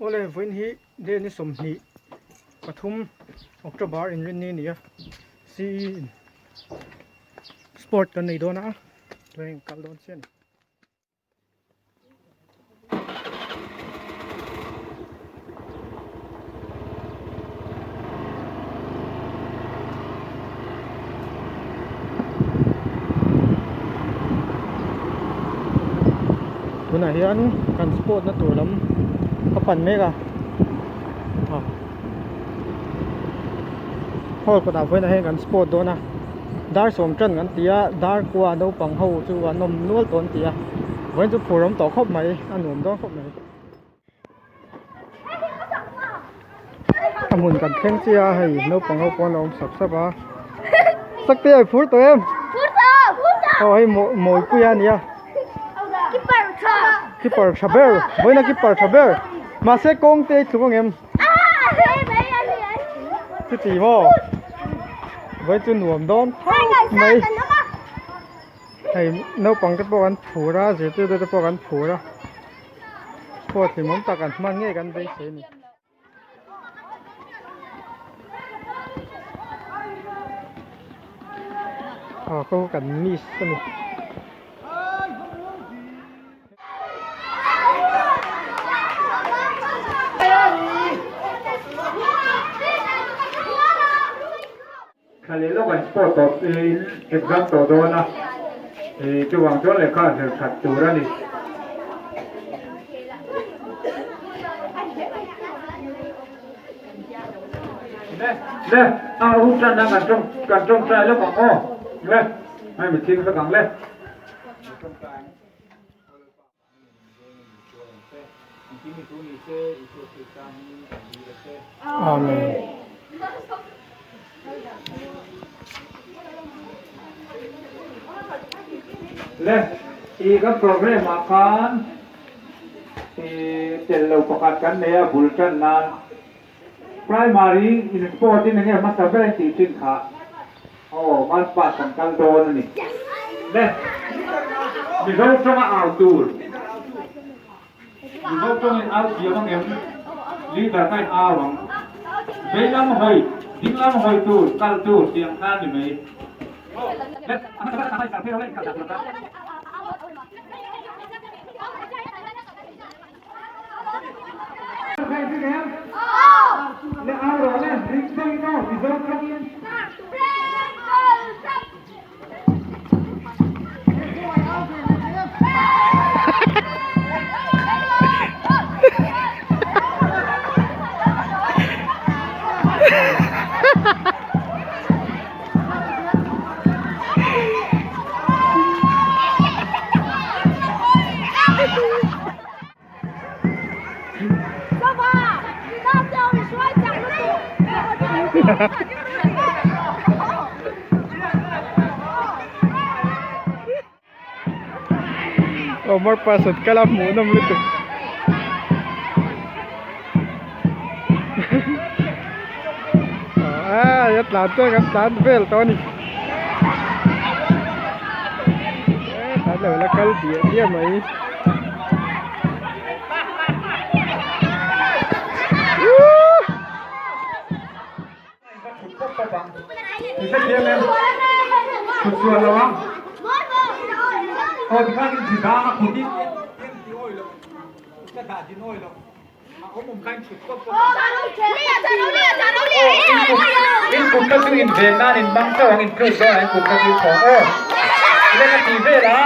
Awle vawiin hi day ni 23 October inrinni a ni a CE in sport kan nei dawn a tunah hian kal dawn chiah a ni. Tunah hian kan sport na tur lam a pan mek a ah hall kawtah vawiinah hian kan sport dawn a dar sawm tan kan ti a dar kua naupang ho chu an awm nual tawh an ti a vawiin chu phur awm tawh khawp mai a nuam dawn khawp mai. A hmun kan thleng chiah a hei naupang ho pawh an lo awm sap sap a sakte a phur tawh em aw hei mawipui a nia keeper tha ber vawiin a keeper tha ber mahse kawng te a tluk ang em chuti maw vawiin chu nuam dawn phawt mai hei naupang te pawh an phur a zirtirtu te pawh an phur a. Sport hlimawm tak an hman ngei kan beisei a ni. Aw khaw kan miss a ni. Thla leh lawk an sport tawh in exam tawh dawn a, chuvang chuan lehkha an zir that tur a ni. Le, a hun tan nan kan tawng kan tawngtai lawk ang aw. Le, hei mi thing vek ang le. Amen. Le, i kan program ah khan i tel lo pakhat kan nei a bul tan nan primary in sport in enge hmasa ber in tih thin kha aw Malpas kan kal dawn a ni. Le, Mizo tanga au tur. Mizo tawngin au thiam ang em? Leader kha in au ang. Vei lam hawi, ding lam hawi tur, kal tur tih ang kha a ni mai. Le au rawh le, ring tawngin aw, Mizo tawngin. Omar pasat kala hmuh nawm lutuk ah a tlan chuan kan tlan vel tawh a ni tlan lo la kal diah diah mai. In kut kha chu in ven nan in bang chauh ang in tluk dawn a in kut kha chu thawng aw leng a ti vel a.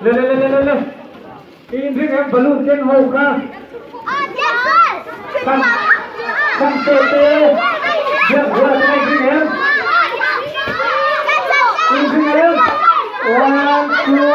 Le le le le le. In ring em balloon keng ho kha. Samte te, Biakbuala te kha in ring em? In ring em? One, two.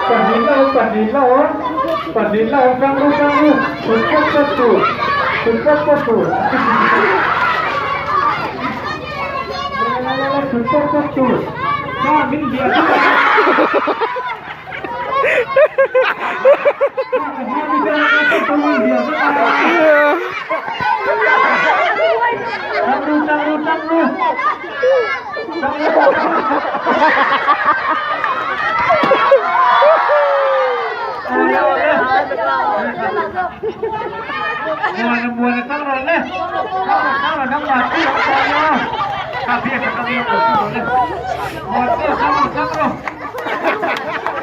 Pahnih la awm, pahnih la awm, pahnih la awm, tang ru, tang ru, thut pawp pawp tur, thut pawp pawp tur. La la la, thut pawp pawp tur. Kha min hliah chu ka.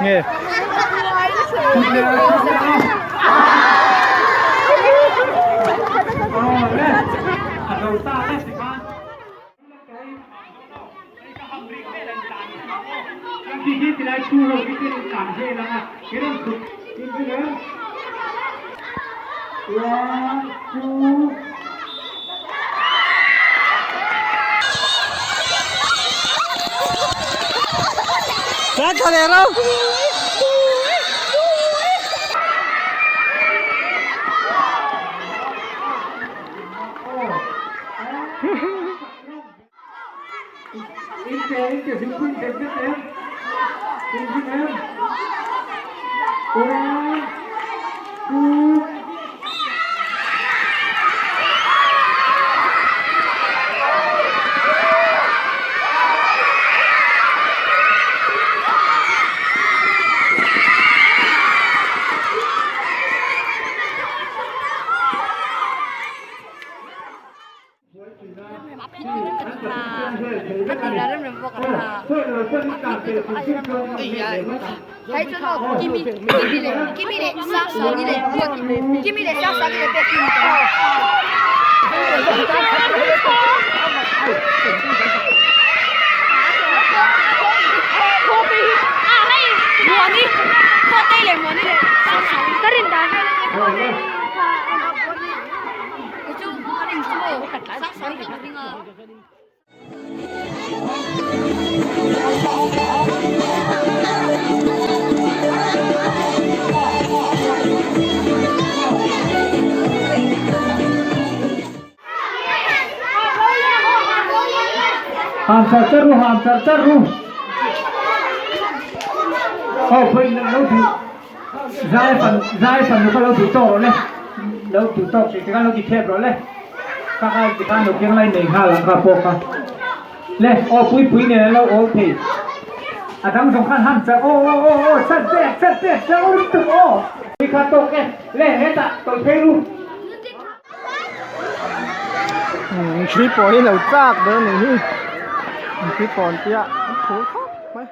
Nge. One, two, Tlan thla leh ro. One, two, Ham char char ru ham char char ru aw pawh in lo ti zai fan zai fan kha lo ti tawk rawh le lo ti tawk tih te khan lo ti thep rawh le kha kha ti khan lo keng lai nei nghal ang kha pawh kha le aw pui pui nen an lo awl thei a dang zawng khan ham char aw aw aw aw chat pek chat pek chat aw tum aw pui kha tawk e le hetah tawlh phei ru. Thli pawh hi lo chak dawn a nih hi thli pawh an tia an phur khawp mai.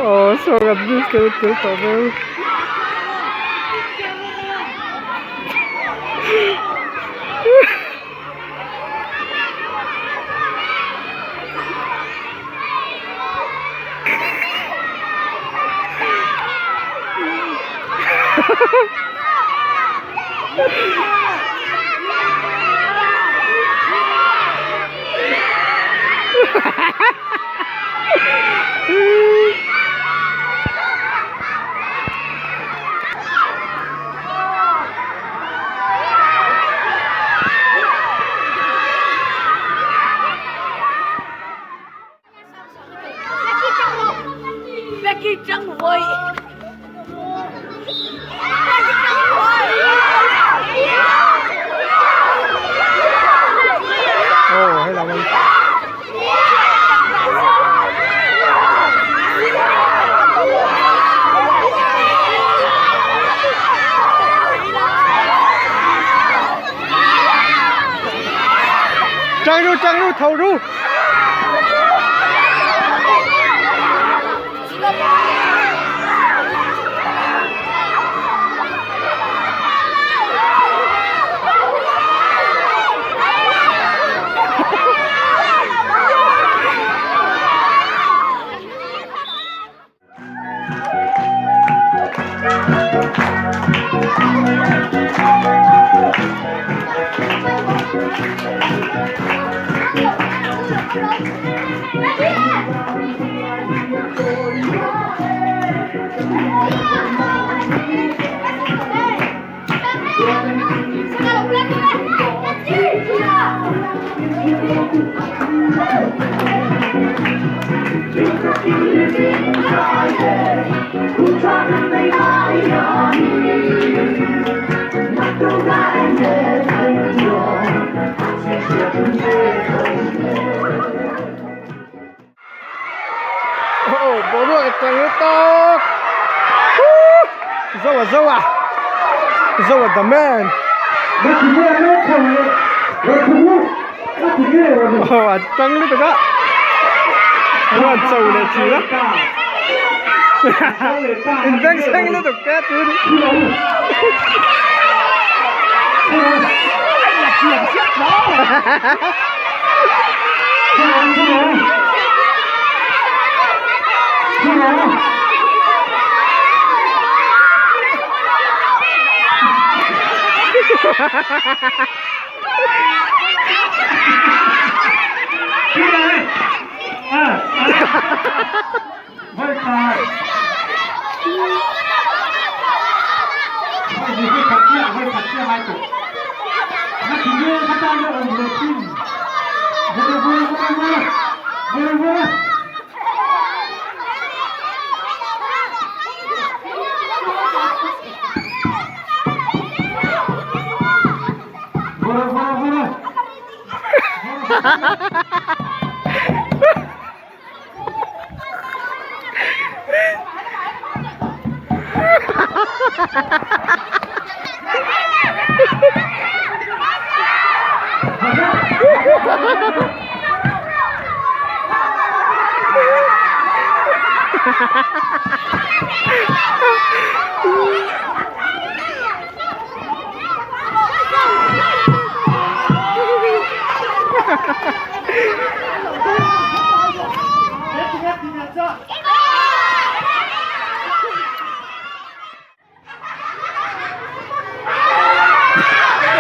Aw saw kan bus te tel tawh vel. Aw helam an Tang ru tang ru tho ru. Aw boruak a chang tawk Zoa Zoa Zoa the man aw a chang lutuk a a cho leh thin a in beng thleng lutuk te a tui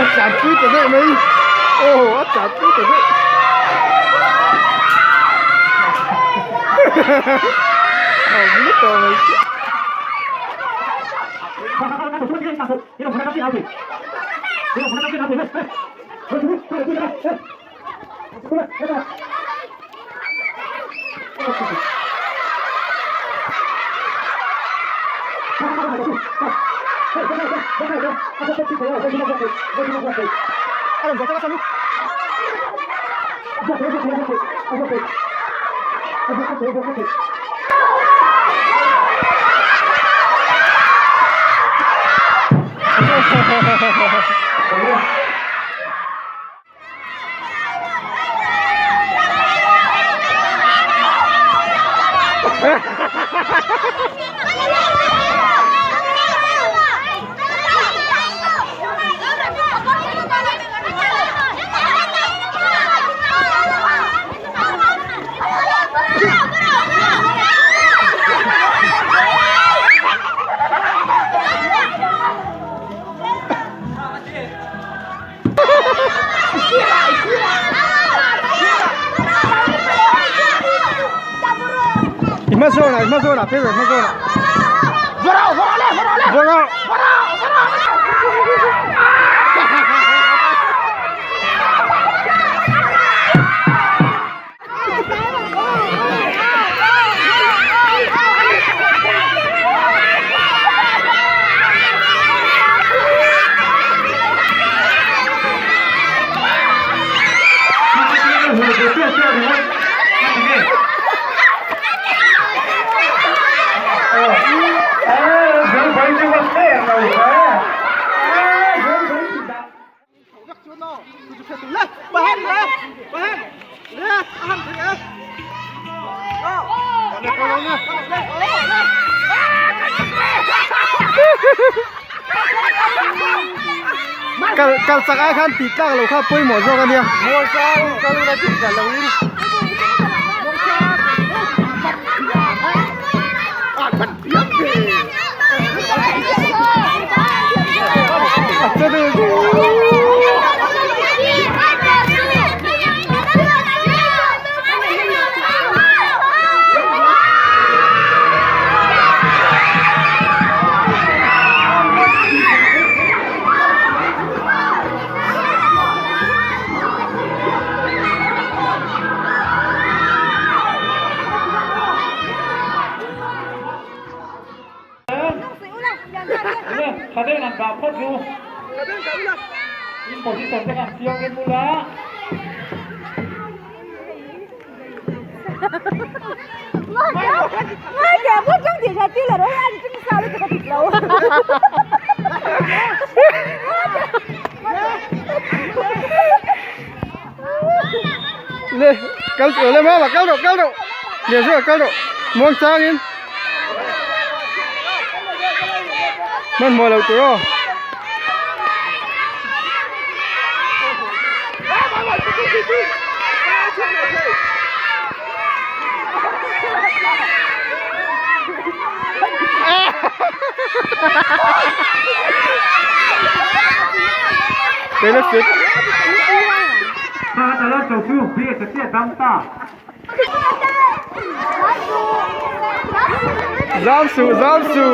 A tlan pui ta daih mai aw a tlan pui ta daih a awm lut tawh mai Hmazawnah, hmazawnah phei rawh, hmazawnah. Vawrh rawh! Kal kal chak ai khan tih tlak lo kha pawimawh zawk a nia. Le kal le mama kal rawh kal rawh Lianzuala kal rawh muang changin hmanhmawh loh tur aw. Taylor Swift. Zam su, zam su.